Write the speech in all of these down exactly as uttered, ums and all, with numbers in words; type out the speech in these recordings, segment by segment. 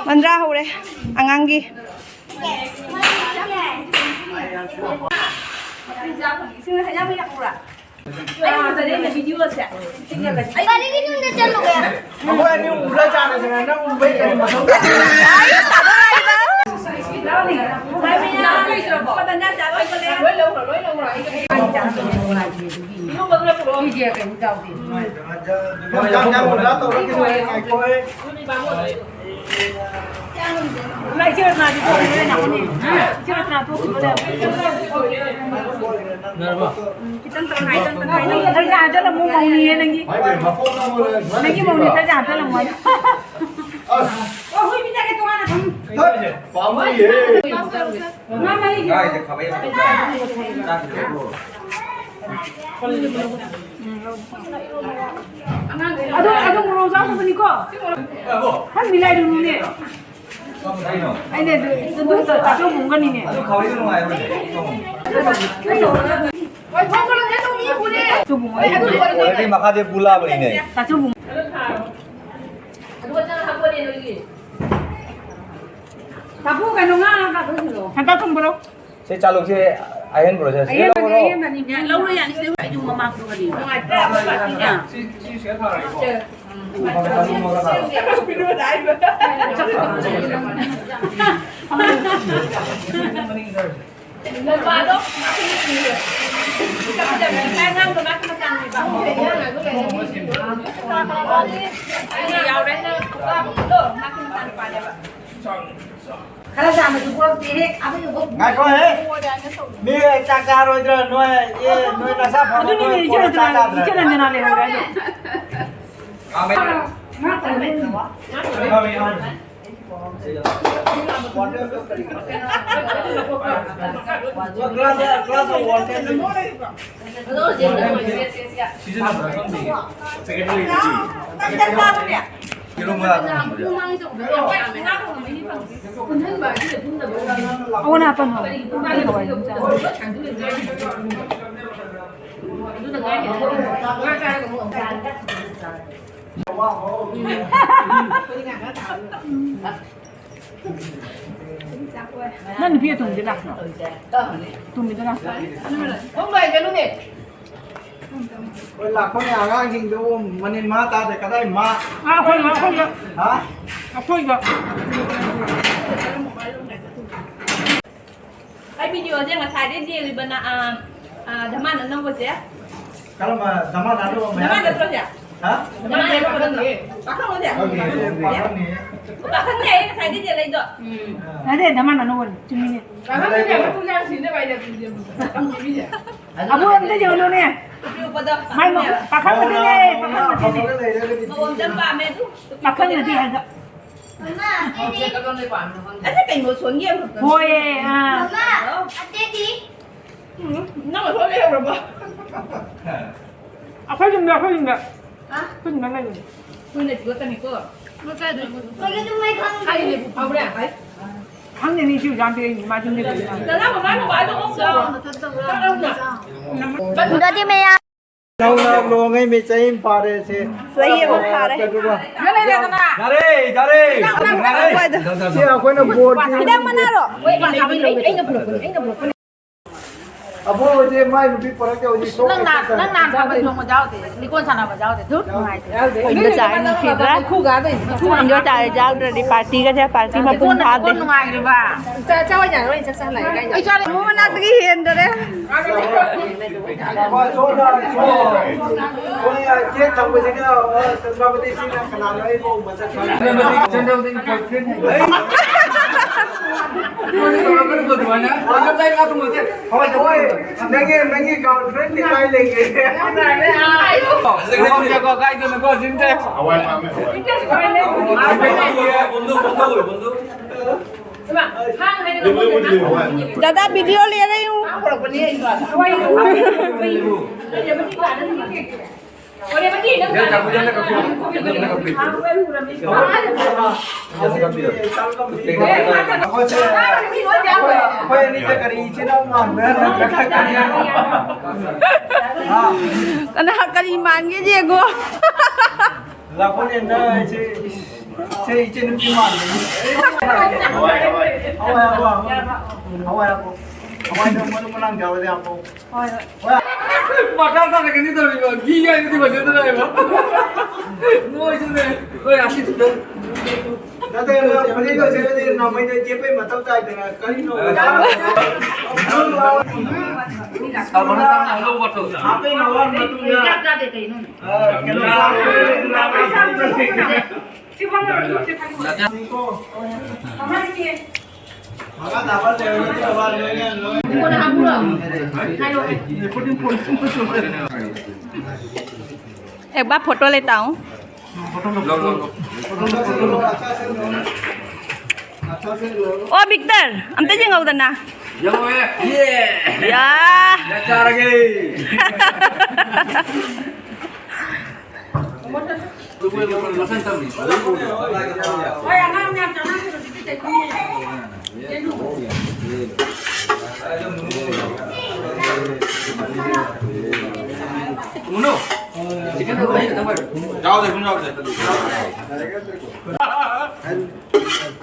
ꯃꯟꯗ꯭ꯔꯥ ꯍꯧꯔꯦ ꯑꯉꯥꯡꯒꯤ꯫ ꯒꯥꯔꯤꯒꯤ ꯌꯨꯝꯗ ꯆꯠꯂꯨꯒꯦ꯫ ꯑꯩꯈꯣꯏ ꯑꯅꯤ ꯎꯔ ꯆꯥꯔꯁꯤꯅ ꯅꯪ ꯎꯕꯩ ꯀꯔꯤ ꯃꯊꯧ ꯇꯥꯏ? ꯅꯪꯒꯤ ꯃꯧꯅꯤ ꯈꯔ ꯍꯥꯞꯆꯜꯂꯝꯃꯣ꯫ ꯑꯁ꯫ ꯑꯣ, ꯍꯨꯏ ꯄꯤꯖꯒꯦ ꯇꯣꯉꯥꯟꯅ ꯊꯝꯃꯨ꯫ ꯄꯥꯝꯃꯨꯏꯌꯦ꯫ ꯉꯥ ꯃꯍꯤꯁꯦ꯫ ꯑꯗꯣ, ꯑꯗꯣ ꯃꯣꯔꯣꯛ ꯆꯥꯗꯕꯅꯤꯀꯣ꯫ ꯍꯟ ꯃꯤꯂꯥꯏꯔꯨꯅꯨꯅꯦ꯫ ꯑꯩꯅ ꯑꯗꯨ, ꯑꯗꯨ ꯇꯥꯆꯧꯕꯨꯡꯒꯅꯤꯅꯦ꯫ ꯇꯥꯆꯧꯕꯨꯡꯒꯅꯤ꯫ ꯑꯗꯨꯗꯤ ꯃꯈꯥꯗꯤ ꯄꯨꯂꯥꯕꯅꯤꯅꯦ꯫ ꯇꯥꯆꯧꯕꯨꯡ꯫ ꯇꯥꯕꯨ ꯀꯩꯅꯣ ꯉꯥ ꯀꯥꯊꯣꯛꯁꯤꯔꯣ? ꯍꯟꯇꯛ ꯊꯨꯝꯕ꯭ꯔꯣ? ꯁꯤ ꯆꯥꯂꯨꯛꯁꯦ ꯑꯍꯦꯟꯕ꯭ꯔꯣ? ꯁꯦ, ꯁꯤ ꯑꯍꯦꯟꯕꯅꯤ, ꯂꯧꯔꯣ꯫ ꯑꯍꯦꯟꯕꯅꯤ꯫ ꯌꯥ, ꯂꯧꯔꯣ ꯌꯥꯅꯤ, ꯁꯤꯗ ꯑꯩꯁꯨ ꯃꯃꯥꯡꯗꯣ ꯀꯔꯤ? ꯅꯨꯡꯉꯥꯏꯇ꯭ꯔꯥ? ꯌꯥ꯫ ꯁꯤ, ꯁꯤ ꯁꯤꯗ ꯊꯥꯔꯒꯦꯀꯣ꯫ ꯃꯄꯥꯗꯣ ꯑꯉꯥꯡꯗꯣ ꯃꯥ ꯃꯆꯥꯅꯦꯕ꯫ ꯑꯩ ꯌꯥꯎꯔꯦ꯫ ꯃꯥ ꯃꯆꯥꯅꯨꯄꯥꯅꯦꯕ꯫ ꯈꯔ ꯆꯥꯕꯁꯨ ꯄꯣꯔꯛꯇꯦꯍꯦ꯫ ꯉꯥꯏꯈꯣꯍꯦ꯫ ꯃꯤ ꯆꯥꯛ ꯆꯥꯔꯣꯏꯗ꯭ꯔꯥ ꯅꯣꯏ? ꯑꯦ, ꯅꯣꯏ ꯅꯁꯥ ꯐꯕ ꯑꯗꯨꯅꯤꯅꯦ, ꯅꯣꯏ ꯏꯆꯦ ꯄꯣꯔꯛ ꯆꯥ ꯔꯟꯖꯅꯥ, ꯆꯥꯗ꯭ꯔꯥ? ꯏꯆꯦ ꯔꯟꯖꯅꯥ ꯂꯩꯍꯧꯔꯦ ꯍꯥꯏꯗꯣ꯫ Glass, glass of water. ꯁꯤꯖꯤꯟꯅꯕ꯭ꯔꯥ ꯈꯪꯗꯦ꯫ Packet ꯂꯩꯕꯗꯤ꯫ ꯌꯦꯔꯨꯝ ꯉꯥ ꯊꯣꯡꯕꯁꯦ꯫ ꯑꯑꯣꯟ ꯑꯄꯟ ꯍꯣꯏ꯫ ꯅꯪ ꯅꯨꯄꯤ ꯑꯇꯣꯝꯕꯤꯗꯤ ꯂꯥꯛꯄ꯭ꯔꯣ? ꯑꯇꯣꯝꯕꯤꯗꯤ ꯂꯥꯛꯄ꯭ꯔꯣ? ꯍꯣꯏ, ꯂꯥꯛꯄꯅꯦ꯫ ꯑꯉꯥꯡꯁꯤꯡꯗꯨꯕꯨ ꯃꯅꯤꯟ ꯃꯥ ꯇꯥꯗꯦ꯫ ꯀꯗꯥꯏ ꯃꯥ? ꯑꯥ, ꯑꯩꯈꯣꯏꯒ, ꯑꯩꯈꯣꯏꯒ꯫ ꯍꯥ? ꯑꯩꯈꯣꯏꯒ꯫ ꯑꯩ ꯚꯤꯗꯤꯑꯣꯁꯦ ꯉꯁꯥꯏꯗꯩ ꯌꯦꯡꯉꯤꯕ ꯅ-, ꯑ, ꯑ, ꯙꯃꯥꯟ ꯑꯅꯧꯕꯁꯦ꯫ ꯀꯔꯝꯕ ꯙꯃꯥꯟ ꯑꯅꯧꯕ ꯃꯌꯥꯝ? ꯙꯃꯥꯟ ꯅꯠꯇ꯭ꯔꯣ ꯁꯦ? ꯍꯥ? ꯙꯃꯥꯟ ꯑꯅꯧꯕ ꯅꯠꯇ꯭ꯔꯣ? ꯄꯥꯈꯪꯂꯣ ꯁꯦ? ꯄꯥꯈꯪꯅꯦ, ꯄꯥꯈꯪꯅꯦ꯫ ꯄꯥꯈꯪꯅꯦ ꯑꯩ ꯉꯁꯥꯏꯗꯩ ꯌꯦꯡꯂꯛꯏꯗꯣ꯫ ꯎꯝ꯫ ꯅꯠꯇꯦ, ꯙꯃꯥꯟ ꯑꯅꯧꯕꯅꯤ꯫ ꯆꯨꯝꯃꯤꯅꯦ꯫ ꯄꯥꯈꯪꯅꯦ, ꯄꯥꯈꯪꯅꯦ꯫ ꯑꯕꯨ ꯑꯝꯇ ꯌꯦꯡꯉꯨꯅꯦ꯫ ꯅꯨꯄꯤ ꯎꯞꯄꯗꯣ ꯃꯥꯏ ꯄꯥꯈꯪꯅꯦ꯫ ꯄꯥꯈꯪ ꯅꯠꯇꯦꯅꯦ, ꯄꯥꯈꯪ ꯅꯠꯇꯦꯅꯦ꯫ ꯃꯑꯣꯡꯗ ꯌꯥꯝ ꯄꯥꯝꯃꯦ ꯑꯗꯨ꯫ ꯄꯥꯈꯪ ꯅꯠꯇꯦ ꯍꯥꯏꯔꯒ꯫ ꯑꯁꯤ ꯀꯩꯅꯣ ꯁꯣꯟꯒꯤ ꯑꯃꯈꯛꯇ꯫ ꯍꯣꯏꯌꯦ, ꯑꯥ꯫ ꯃꯃꯥ, ꯑꯇꯩꯗꯤ? ꯎꯝ, ꯅꯪ ꯁꯣꯟ ꯂꯩꯍꯧꯔꯕꯣ? ꯑꯩꯈꯣꯏ ꯌꯨꯝꯗ, ꯑꯩꯈꯣꯏ ꯌꯨꯝꯗ꯫ ꯍꯥ? ꯑꯩꯈꯣꯏ ꯌꯨꯝꯗ ꯂꯩꯕꯅꯦ꯫ ꯑꯩꯈꯣꯏꯅ ꯆꯤꯛꯂꯛꯀꯅꯤꯀꯣ꯫ ꯃꯣꯏ ꯀꯥꯏꯗ? ꯀꯩꯅꯣ ꯃꯣꯏ ꯈꯪꯗꯦ꯫ ꯀꯥꯏꯗ ꯂꯩꯕ ꯐꯥꯎꯕ꯭ꯔꯥ? ꯈꯪꯗꯦ, ꯃꯤ ꯁꯤ ꯌꯥꯝ ꯊꯦꯡꯉꯤ, ꯃꯥ ꯌꯨꯝꯗ ꯂꯩꯕꯅꯤ꯫ ꯗꯗꯥ, ꯃꯃꯥ, ꯃꯃꯥ, ꯑꯗꯨꯝ ꯑꯣꯛ ꯆꯥꯎ꯫ ꯆꯥꯛ ꯂꯧꯅ꯫ ꯒꯗꯤ ꯃꯌꯥꯝ꯫ ꯅꯧꯅ ꯂꯨꯍꯣꯡꯉꯩ ꯃꯤ ꯆꯍꯤ ꯑꯃ ꯐꯥꯔꯦ ꯁꯤ꯫ ꯆꯍꯤ ꯑꯃ ꯐꯥꯔꯦ꯫ ꯑꯗꯨꯒ ꯌꯥꯔꯦ, ꯌꯥꯔꯦ꯫ ꯁꯤ ꯑꯩꯈꯣꯏꯅ ꯕꯣꯔꯒꯤ ꯍꯤꯗꯥꯛ ꯃꯅꯥꯔꯣ? ꯑꯕꯣꯛ ꯍꯣꯏꯗꯤ ꯃꯥꯏ ꯅꯨꯄꯤ ꯄꯨꯔꯛꯇꯦ ꯍꯧꯖꯤꯛ ꯅꯪ ꯅꯍꯥꯟ, ꯅꯪ ꯅꯍꯥꯟ ꯊꯥꯕꯗ ꯊꯣꯡꯕ ꯌꯥꯎꯗꯦ, ꯂꯤꯀꯣꯟ ꯁꯥꯟꯅꯕ ꯌꯥꯎꯗꯦ꯫ ꯏꯟꯗꯣꯆꯥ ꯅꯨꯡꯁꯤꯗ꯭ꯔꯥ? ꯏꯟꯗꯣꯆꯥ ꯌꯥꯎꯗ꯭ꯔꯗꯤ ꯄꯥꯔꯇꯤꯒꯁꯦ ꯄꯥꯔꯇꯤ ꯃꯄꯨꯡ ꯐꯥꯗꯦ꯫ ꯅꯨꯡꯉꯥꯏꯔꯤꯕ꯫ ꯆꯥ-, ꯆꯥ ꯑꯣꯏꯅ ꯂꯣꯏ ꯆꯥꯛ ꯆꯥ ꯂꯩ ꯀꯥꯏꯅ꯫ ꯑꯩ ꯆꯥꯔꯦ꯫ ꯃꯣꯃꯣ ꯃꯅꯥꯛꯇꯒꯤ ꯍꯦꯟꯗꯔꯦ꯫ ꯀꯦꯛ ꯊꯝꯕꯁꯤꯒ, ꯑ, ꯆꯟꯗ꯭ꯔꯃꯇꯤ ꯁꯤꯅ ꯀꯅꯥꯅꯣ ꯑꯩꯕꯨ ꯃꯁꯛ ꯈꯪꯗꯦ꯫ ꯆꯟꯗ꯭ꯔꯃꯇꯤ, ꯆꯟꯗ꯭ꯔꯃꯇꯤꯒꯤ boyfriend ꯅꯦ꯫ ꯍꯣꯏ, ꯅꯪꯒꯤ, ꯅꯪꯒꯤ girlfriend ꯗꯤ ꯀꯥꯏ ꯂꯩꯒꯦ? ꯂꯨꯍꯣꯡꯗꯦꯀꯣ, ꯀꯥꯏꯗꯅꯣꯀꯣ, ꯁꯤꯝꯇ꯫ ꯍꯋꯥꯏ ꯄꯥꯝꯃꯦ, ꯍꯋꯥꯏ꯫ ꯗꯥꯗꯥ, video ꯂꯩꯔꯦ ꯌꯦꯡꯉꯨ꯫ ꯑꯩꯈꯣꯏ ꯑꯅꯤꯗ ꯀꯔꯤ ꯏꯆꯤꯟ ꯏꯅꯥꯎ ꯃꯥꯟꯕ꯭ꯔꯥ ꯅꯠꯇ꯭ꯔꯒ ꯀꯔꯤ? ꯀꯅꯥ ꯀꯔꯤ ꯃꯥꯟꯒꯦ ꯌꯦꯡꯉꯣ꯫ ꯂꯥꯛꯄꯅꯦꯅ ꯏꯆꯦ, ꯏꯆꯦ, ꯏꯆꯦ ꯅꯨꯄꯤ ꯃꯥꯟꯕꯅꯤ꯫ ꯍꯋꯥꯏ, ꯍꯋꯥꯏ, ꯍꯋꯥꯏ ꯍꯥꯞꯄꯣ꯫ ꯍꯋꯥꯏ ꯍꯥꯞꯄꯣ꯫ ꯍꯋꯥꯏꯗꯣ ꯃꯔꯨ ꯃꯔꯥꯡ ꯌꯥꯎꯔꯗꯤ ꯍꯥꯞꯄꯣ꯫ ꯍꯣꯏ, ꯍꯣꯏ꯫ ꯃꯈꯥ ꯇꯥꯅ ꯀꯩꯅꯣ ꯇꯧꯔꯤꯕ, ꯘꯤ ꯍꯥꯏꯕꯗꯤ ꯐꯖꯗ꯭ꯔꯦꯕ꯫ ꯅꯣꯏꯁꯨꯅꯦ, ꯅꯣꯏ ꯑꯁꯤꯗ꯫ ꯅꯠꯇꯦ, ꯐꯅꯦꯛ ꯇꯧꯁꯦ ꯍꯥꯏꯔꯗꯤ ꯅꯣꯡꯃꯩꯗ ꯆꯦꯞꯄꯩ ꯃꯊꯧ ꯇꯥꯏꯗꯅ, ꯀꯔꯤꯅꯣ? ꯍꯥꯞꯄꯩ ꯃꯋꯥ ꯃꯇꯨꯡꯗ, ꯑ, ꯀꯩꯅꯣ, एक बार फोटो लेता हूँ। ओ विक्टर, अमता जी, आओ ना। या।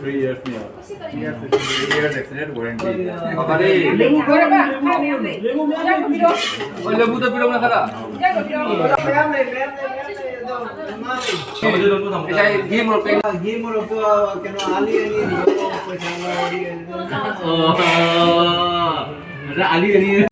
Three years ni. Three years extended warranty. Papa ni. Oh, lembu tu belum nak ada. Isa, game mo pe. Game mo pe, kaya ali, ali. Oh. Ada ali, ali.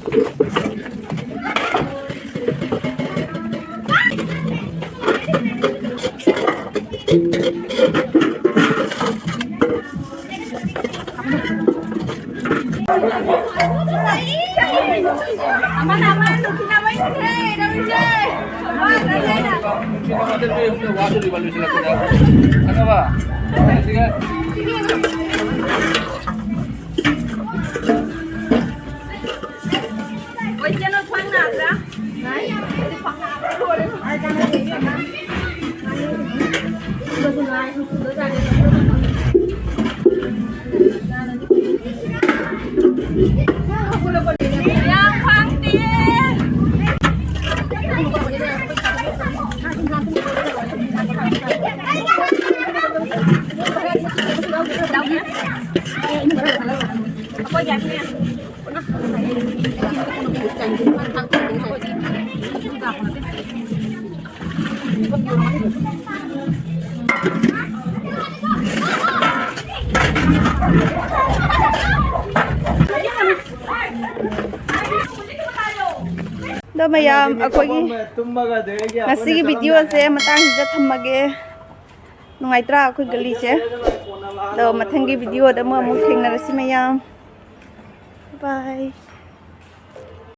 Ano ba? ꯑꯗꯣ ꯃꯌꯥꯝ, ꯑꯩꯈꯣꯏꯒꯤ ꯉꯁꯤꯒꯤ ꯚꯤꯗꯤꯑꯣꯁꯦ ꯃꯇꯥꯡꯁꯤꯗ ꯊꯝꯃꯒꯦ꯫ ꯅꯨꯡꯉꯥꯏꯇ꯭ꯔꯥ ꯑꯩꯈꯣꯏ ꯒꯂꯤꯁꯦ? ꯑꯗꯣ ꯃꯊꯪꯒꯤ ꯚꯤꯗꯤꯑꯣꯗ ꯑꯃꯨꯛ, ꯑꯃꯨꯛ ꯊꯦꯡꯅꯔꯁꯤ ꯃꯌꯥꯝ꯫ ꯕꯥꯏ꯫